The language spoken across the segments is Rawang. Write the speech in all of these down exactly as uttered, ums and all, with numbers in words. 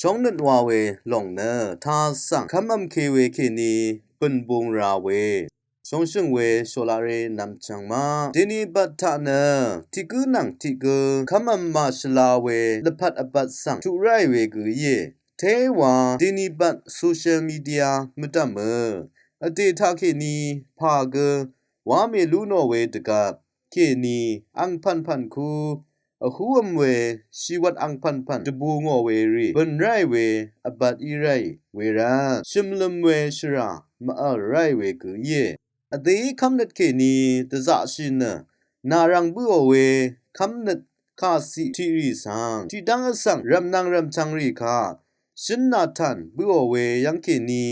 Shóngnøt wa we lòng nø taq svng kv́mvm ke we kèní bø̀n bung ra we shóngshø̀ng we shòlaq re nvmchvng ma. Dèní bvt taq nø tiq gǿ nvng tiq gǿ kv́mvm màshvla we lvpat vbat svng tuq ráì we gø íe. Téwa dèní bvt social media mvdv̀mø vdè taq kèní pà gø wá mèlú nò we dvgvp kèní angpv̀npv̀n ku vhúvm we shìwvt angpv̀npv̀n dvbù ngò we rì bø̀n ráì we vbat í ráì we rvt shø̀mløm we shvrà mvvl ráì we gø íe. Vdèí kv́mnøt kèní dvzaqshì nø nà rvng bǿò we kv́mnøt kàciq tiqrì svng tiqdv́ng vsvng rv̀mnvng rv̀mchvng rì kaq shǿn nàtàn bǿò we yv́ng kèní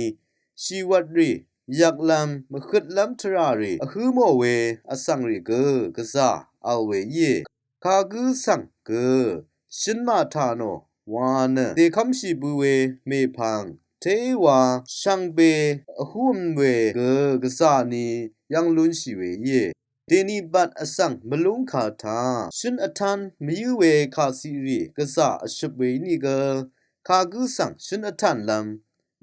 shìwvt rì yvklv́m mvhøtlv́m tvrà rì vhǿ mò we vsvng rì gø gvzà vl we íe. Kagǿ svng gø shǿn màtà nò wa nø dèkv́mshì bø we mèpvng téwa shvngbe vhúvm we gø gvzà ni yv́ng lúnshì we íe. Dèní bvt vsvng mvlúngkà taq shǿn vtán mvyǿ we kàciq rì gvzà vshøp we ínìgø kagǿ svng shǿn vtànlv́m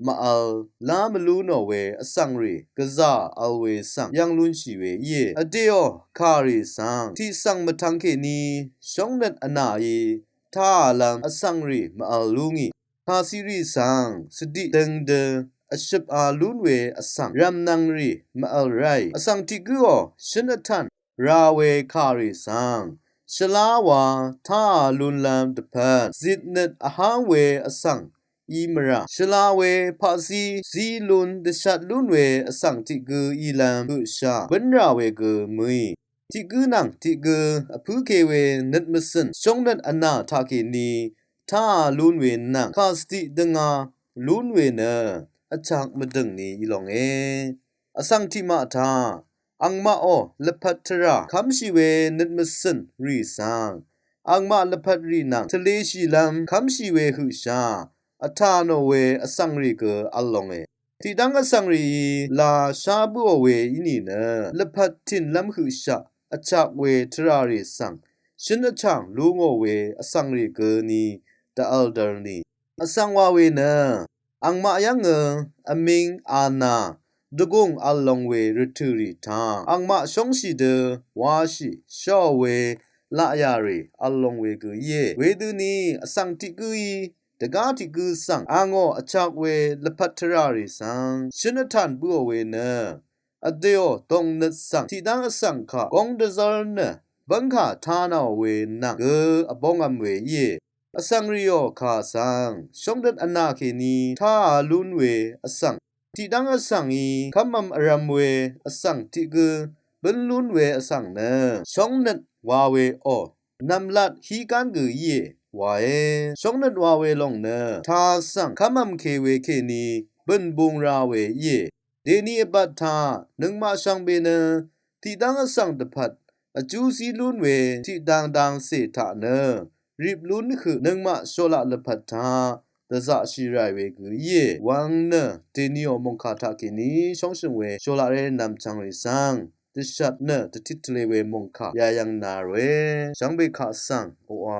mvvl lá mvlú nò we vsvng rì gvzà vl we svng yv́ng lúnshì we íe. Vdèò kàrì svng tiqsvng mvtvng kèní shóngnøt vnàí táàlv́m vsvng rì mvvl lúngì. Kàciq rì svng svdiq døng dø vshøpa lún we vsvng rv̀mnvng rì mvvl ráì vsvng tiq gǿò shǿn vtàn ra we kàrì svng shvlá wa táà lúnlv́m dvpvt zitnøt vháng we vsvng í mvrà shvla we paqzí zí lún dvshat lún we vsvng tiq gǿ ílv́m høqshà bǿnrà we gø mø̀í. Tiq gǿ nvng tiq gǿ vpǿ ke we nøt mvcø̀n shóngnøt vnà taq kèní táà lún we nvng kàsvdiq dvngā lún we nø vchak mvdø̀ng ni í longe. Vsvng tiqmaq taq angmaqò lvpat tvrà kv́mshì we nøt mvcø̀n rì svng angmaq lvpat rì nvng tvleshìlv́m kv́mshì we høqshà vtà nò we vsvng rì gø vl longe. Tiqdv́ng vsvng rìí la shá bǿò we í nìnø lvpat tìnlv́m høqshaq vchak we tvrà rì svng shǿn vchàng lú ngò we vsvng rì gø ni dvvl dvl ni. Vsvng wa we nø angmaq yv́ngø vming ana dvgùng vl long we rvtø̀ rì taq angmaq shóngshì dø washì shóò we laqyà rì vl long we gø íe. Wedøni vsvng tiq gǿí dvgá tiq gǿ svng angò vchak we lvpat tvrà rì svng shǿn vtàn bǿò we nø vdèò dòngnøt svng tiqdv́ng vsvng kaq góng dvzv́r nø bv́ngkà tánàò we nvng gø vbóngvm we íe. Vsvng rìò kà svng shóngnøt vnà kèní táà lún we vsvng tiqdv́ng vsvngí kv́mvm vrv̄m we vsvng tiq gǿ bǿn lún we vsvng nø shóngnøt wa we ò nv̀mlat hí gán gø íe wae. Shóngnøt wa we lòng nø taq svng kv́mvm ke we kèní bø̀n bung ra we íe. Dèni vbat taq nøngmaq shvngbe nø tiqdv́ng vsvng dvpvt vjú zí lún we tiqdang dangcè taq nø rip lún høq nøngmaq shòlaq lvpat taq dvzaqshì ràì we gø íe. Wvng nø dèniò mòngkà taq kèní shóngshø̀ng we shòlaq ré nvmchvng rì svng dvshat nø dvtit tvle we mòngkà yayvng na ròe. Shvngbe kaq svng oqà